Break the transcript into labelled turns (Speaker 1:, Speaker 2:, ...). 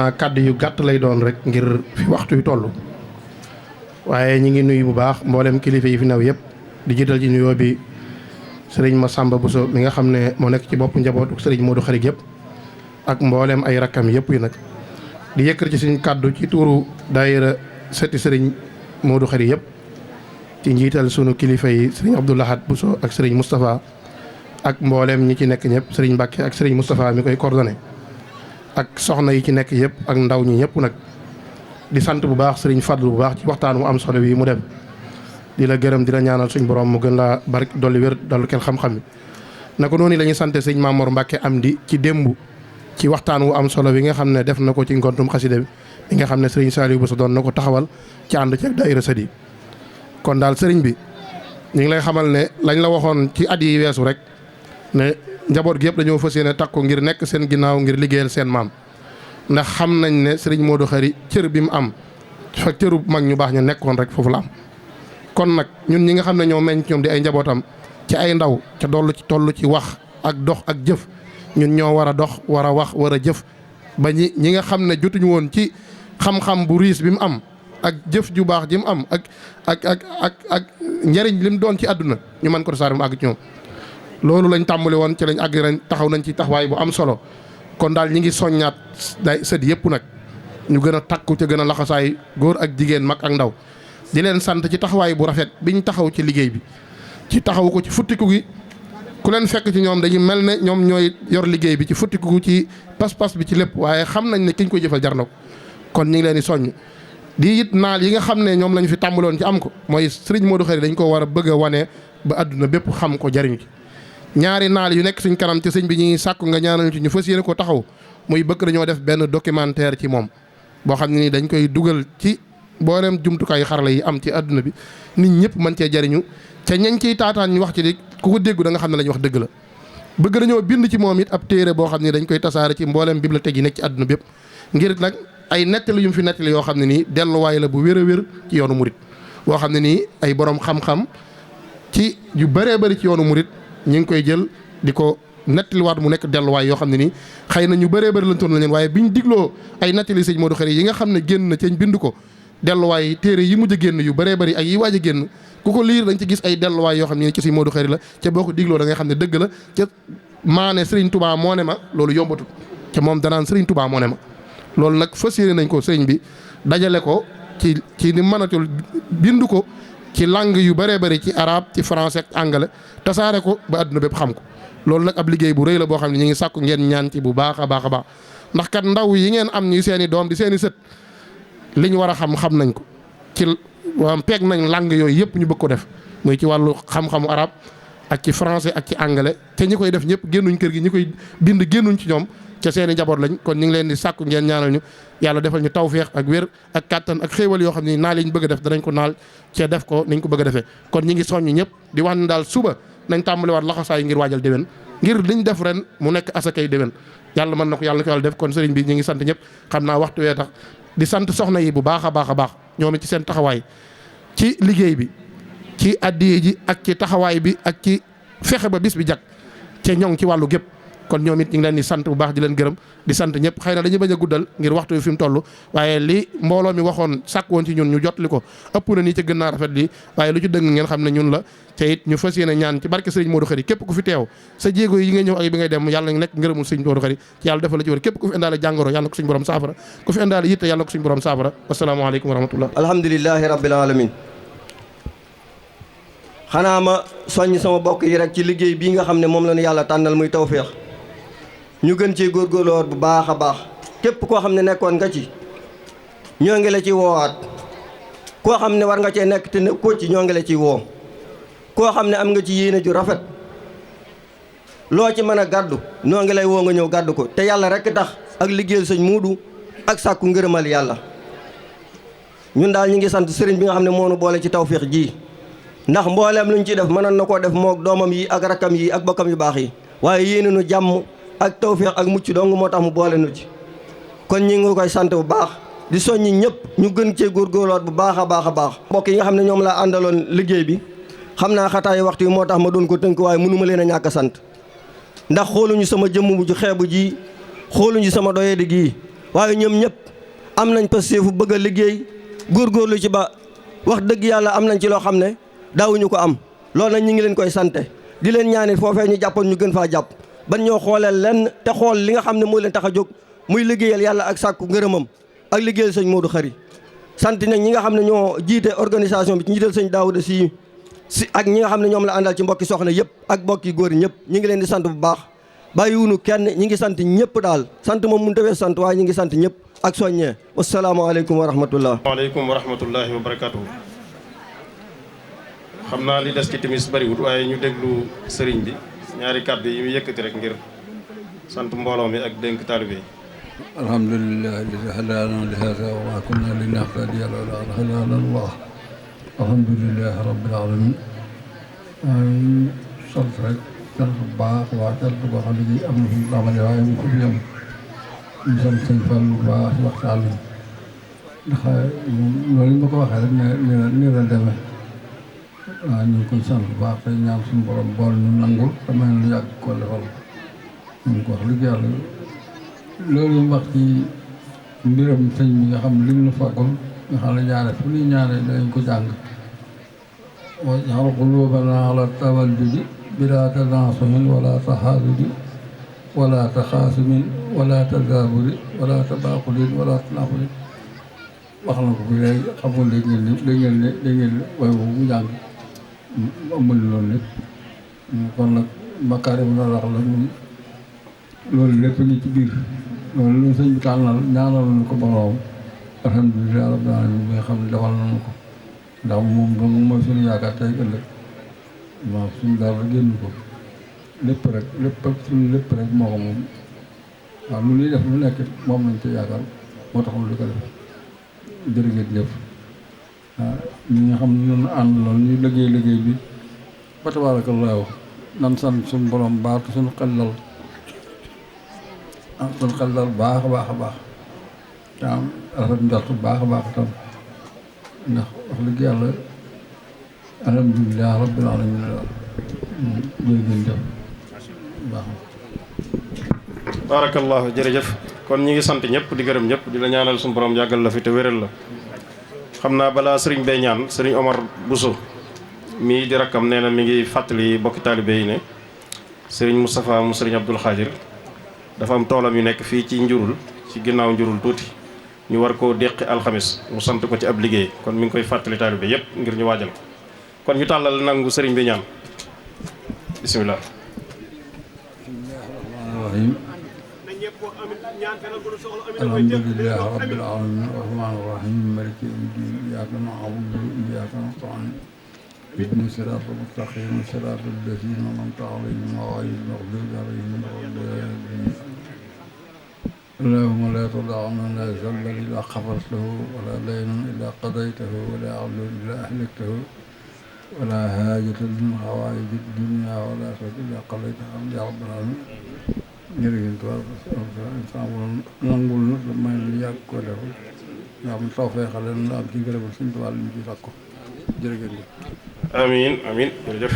Speaker 1: naa kàddu yu gàtt lay doon rek ngir fi waxtu yu toll waaye ñi ngi nuyu bu baax mboolem kilifa yi fi naw yëpp di jiital ci nuyoo bi sëriñ Massamba Bousso mi nga xam ne moo nekk ci boppu njabootu sëriñ Modou Khary yëpp ak mboolem ay rakkam yëpp yi nag di yëkkër ci suñu kàddu ci tuuru daayira sëti sëriñ Modou Khary yëpp ci njiital sunu kilifa yi sëriñ Abdou Lahad Bousso ak sëriñ Moustapha ak mboolem ñi ci nekk ñëpp sëriñ Mbacke ak sëriñ Moustapha mi koy coordonné ak soxna yi ci nekk yëpp ak ndaw ñi ñëpp nag di sant bu baax sëriñ Fadlu bu baax ci waxtaan mu am solo wi mu dem di la gërëm di la ñaanal suñ borom mu gën laa bari dolli wér dolli kenn xam-xam bi naka noonu la ñuy sant sëriñ Mamor Mbacke Amdi ci démb ci waxtaan wu am solo bi nga xam ne def na ko ci ngontum xasida bi nga xam ne sëriñ Saliou Bousso doon na ko taxawal ci ànd ci ak daayira sët yi kon daal sëriñ bi ñu ngi lay xamal ne lañ la waxoon ci at yi weesu rek ne njaboot gi yëpp dañoo fas yéene takku ngir nekk seen ginnaaw ngir liggéeyal seen maam ndax xam nañ ne sëriñ Modou Khary cër bi mu am fa cëru mag ñu baax ñu nekkoon rek foofu la am kon nag ñun ñi nga xam ne ñoo meññ ñoom di ay njabootam ci ay ndaw ca toll ci wax ak dox ak jëf ñun ñoo war a dox war a wax war a jëf ba ñi nga xam ne jotuñu woon ci xam-xam bu riis bi mu am ak jëf ju baax ji mu am ak njëriñ li mu doon ci àdduna ñu mën ko tasaare mu àgg ci ñoom loolu lañ tàmbali woon ci lañ àgg ren taxaw nañ ci taxawaay bu am solo kon daal ñi ngi soññaat day sët yëpp nag ñu gën a takku ca gën a laxasaay góor ak jigéen mag ak ndaw di leen sant ci taxawaay bu rafet biñ taxaw ci liggéey bi ci taxaw ko ci futtiku gi ku leen fekk ci ñoom dañuy mel ne ñoom ñooy yor liggéey bi ci futtiku ci pas-pas bi ci lépp waaye xam nañ ne kiñ koy jëfal jar na ko kon ñu ngi leen di soññ di it naal yi nga xam ne ñoom lañu fi tàmbaloon ci am ko mooy sëriñ Modou Khary dañ ko war a bëgg a wane ba àdduna bépp xam ko jariñu ci ñaari naal yu nekk suñ kanam ci sëñ bi ñuy sàkku nga ñaanal ci ñu fas yéene ko taxaw muy bëgg dañoo def benn documentaire ci moom boo xam ne ni dañ koy dugal ci booleem jumtukaayu xarala yi am ci àdduna bi nit ñëpp mën cee jariñu te ñañ ciy taataan ñu wax ci di ku ko déggu da nga xam ne la ñu wax dëgg la bëgg dañoo bind ci moom it ab téere boo xam ne dañ koy tasaare ci mbooleem bibliothèque yi nekk ci àdduna bépp ngir nag ay nettali yu mu fi nettali yoo xam ne nii delluwaay la bu wér a wér ci yoonu murit boo xam ne nii ay borom xam-xam ci yu bëree bëri ci yoonu murit ñu ngi koy jël di ko nettaliwaat mu nekk delluwaay yoo xam ne nii xëy na ñu bëree bëri lañ toon la leen waaye biñ digloo ay nettali sëñ Modou Khary yi nga xam ne génn na cañ bind ko delluwaay téere yi mujj a génn yu bëree bëri ak yi waaj a génn ku ko liir dañ ci gis ay delluwaay yoo xam ne nii ci sëñ Modou Khary la ca boo ko digloo da ngay xam ne dëgg la ca maane Serigne Touba moo ne ma loolu yombatul ca moom danaan Serigne Touba moo ne ma loolu nag fas yéene nañ ko sëriñ bi dajale ko ci ni mënatul bind ko ci langue yu bëree bëri ci arabe ci français ak anglais tasaare ko ba àdduna bépp xam ko loolu nag ab liggéey bu rëy la boo xam ne ñu ngi sàkku ngeen ñaan ci bu baax a baax a baax ndax kat ndaw yi ngeen am ñuy seen i doom di seen i sët li ñu war a xam nañ ko ci peeg nañ langue yooyu yëpp ñu bëgg ko def muy ci wàllu xam-xamu arabe ak ci français ak ci anglais te ñi koy def ñëpp génnuñ kër gi ñi koy bind génnuñ ci ñoom ca seeni njaboot lañ kon ñu ngi leen di sàkku ngeen ñaanal ñu yàlla defal ñu tawféex ak wér ak kàttan ak xéewal yoo xam ne naal yi ñu bëgg a def danañ ko naal cee def ko niñ ko bëgg a defee kon ñi ngi soññ ñëpp di wax ne daal suba nañ tàmbaliwaat laxasaay ngir waajal déwén ngir liñ def ren mu nekk asakay déwén yàlla mën na ko yàlla na ko yàlla def kon sëriñ bi ñu ngi sant ñëpp xam naa waxtu wee tax di sant soxna yi bu baax a baax a baax ñoom it ci seen taxawaay ci liggéey bi ci addiye ji ak ci taxawaay bi ak ci fexe ba bis bi jag ca ñoŋ ci wàllu gépp kon ñoom it ñu ngi leen di sant bu baax di leen gërëm di sant ñëpp xëy na dañuy bañ a guddal ngir waxtu bi fi mu toll waaye li mbooloo mi waxoon sàkk woon ci ñun ñu jotli ko ëpp na nii ca gën naa rafet lii waaye lu ci dëng ngeen xam ne ñun la te it ñu fas yéene ñaan ci barke Serigne Modou Khary képp ku fi teew sa jéego yi nga ñëw ak bi ngay dem yàlla nga nekk ngërëmul Serigne Modou Khary ci yàlla defal la ci wër képp ku fi indaale jàngoro yàlla na ko suñu borom saafara ku fi indaale yitte yàlla na ko suñu borom saafara wasalaamaaleykum wa rahmatullah
Speaker 2: alhamdulilahi rabbil alamin xanaa ma soññ sama bokk yi rek ci liggéey bii nga xam ne moom la ñu yàlla tànnal muy tawféex ñu gën cee góorgóorloo bu baax a baax képp koo xam ne nekkoon nga ci ñoo ngi la ci woowaat koo xam ne war nga cee nekk te nekkoo ci ñoo ngi la ci woo koo xam ne am nga ci yéene ju rafet loo ci mën a gàddu ñoo ngi lay woo nga ñëw gàddu ko te yàlla rek tax ak liggéeyal sëñ Muudu ak sàkku ngërëmal yàlla ñun daal ñu ngi sant sëriñ bi nga xam ne moo nu boole ci tawféex ji ndax mbooleem luñ ci def mënoon na koo def moog doomam yi ak rakkam yi ak bokkam yu baax yi waaye yéene nu jàmm ak tawféex ak mucc dong moo tax mu boole nu ci kon ñi ngi koy sant bu baax di soññi ñëpp ñu gën cee góorgóorloot bu baax a baax a baax mbokk yi nga xam ne ñoom laa àndaloon liggéey bi xam naa xataayu waxtu yi moo tax ma doon ko tënk waaye mënuma leen a ñàkk a sant ndax xooluñu sama jëmm bu ju xeebu ji xooluñu sama doyadi gii waaye ñoom ñëpp am nañ pasteefu bëgg a liggéey góorgóorlu ci ba wax dëgg yàlla am nañ ci loo xam ne daawuñu ko am loolu nag ñu ngi leen koy sante di leen ñaanit foofee ñu jàppoon ñu gën faa jàpp ban ñoo xooleel lenn te xool li nga xam ne moo leen tax a jóg muy liggéeyal yàlla ak sàkku ngërëmam ak liggéeyal sëñ Modou Khary sant nañ ñi nga xam ne ñoo jiite organisation bi ci njiital sëñ Daouda si ak ñi nga xam ne ñoom la àndal ci mbokki soxna yëpp ak mbokki góor ñëpp ñi ngi leen di sant bu baax bàyyiwunu kenn ñi ngi sant ñëpp daal sant moom mun tawee sant waaye ñi ngi sant ñëpp ak soññee wasalaamaaleykum wa rahmatullah.
Speaker 3: waaleykum wa rahmatullahi wa barakatuh. xam naa li des ci timis bariwut waaye ñu déglu sëriñ bi ñaari kàddu yi mu yëkkati rek ngir sant mbooloo mi ak dénk taalibe yi.
Speaker 4: alhamdulilah alladi hadaana li haaza wa maa kunna linahtadiya lawlaa an hadaana Allah. alhamdulilah rabbil alamin. sant rek sant bu baax waa sant boo xam ne bii am na fu mu tàmbalee waaye mu fi yem ñu sant sëñ Fall bu baax ci waxtaan bi ndax loolu ma ko waxee rek nii la demee waaw ñu ngi koy sant bu baax tey ñaan suñu borom bool ñu nangul te may nu yàgg ko defal ñu ko wax dëgg yàlla loolu mu wax ci mbiram sëñ bi nga xam ne lim nu fàggul nga xam ne ñaare fu ñuy ñaare dañ ko jàng waj'al quluubanaa alaa tawaddudi bilaa tanaasuhin wala tahaasudi wala taxaasumin wala tadaaburi wala tabaaqulin wala tanaafuri wax na ko fi léegi xam nga dégg ngeen ne waaye boobu mu jàng ëmbal loolu lépp kon nag makaarimul axlaaq la loolu lépp ngi ci biir loolu lu sëñ bi tànnal ñaanal nañu ko boroom alhamdulilah rabbil alamin bi nga xam ne defal nañu ko ndax moom dong mooy suñu yaakaar tey ëllëg waaw suñu dara génn ko lépp rek lépp rek moo ko moom waaw lu ñuy def lu nekk moom lañ ci yaakaar moo tax lu ko def jërëjëf jëf waaw ñi nga xam ne ñun ànd loolu ñu liggéey bi ba tabaarakallaahu nan sant suñu borom baax suñu xel dal suñu xel dal baax a baax a baax tam rafet njort baax a baax tam ndax wax dëgg yàlla alhamdulilah rabbil alamin jërëjëf baax na.
Speaker 3: barakallahu jërëjëf kon ñi ngi sant ñëpp di gërëm ñëpp di la ñaanal suñu borom yàggal la fi te wéral la xam naa balaa sëriñ bay ñaan sëriñ Omar Bousso mii di rakkam nee na mi ngi fàttali bokki taalibe yi ne sëriñ Moustapha mu sëriñ Abdoul Khadir dafa am toolam yu nekk fii ci njurul ci ginnaaw njurul tuuti ñu war koo déqi alxamis mu sant ko ci ab liggéey kon mi ngi koy fàttali taalibe yëpp ngir ñu waajal kon ñu tàllal nangu sëriñ bi ñaan bisimilah.
Speaker 4: alhamdulilah rabbil alamin rahmaani rahim maliki yawmi din iyyaka na'budu wa iyyaka nasta'in ihdina siraatal mustaqiim siraatal laziina an'amta alayhim ghayril maghduubi alayhim waladdaalliin اللهم لا تدع لنا ذنبا إلا غفرته ولا دينا إلا قضيته ولا عدلا إلا أهلكته ولا حاجة من حوائج الدنيا ولا شيء إلا قضيتها يا رب العالمين jërëjëf nangul na may lu yàgg ko def nga xam taw feexale na am ci gërëmal suñu tubaab li ñu ci sàkko jërëjëf
Speaker 3: amiin amiin jërëjëf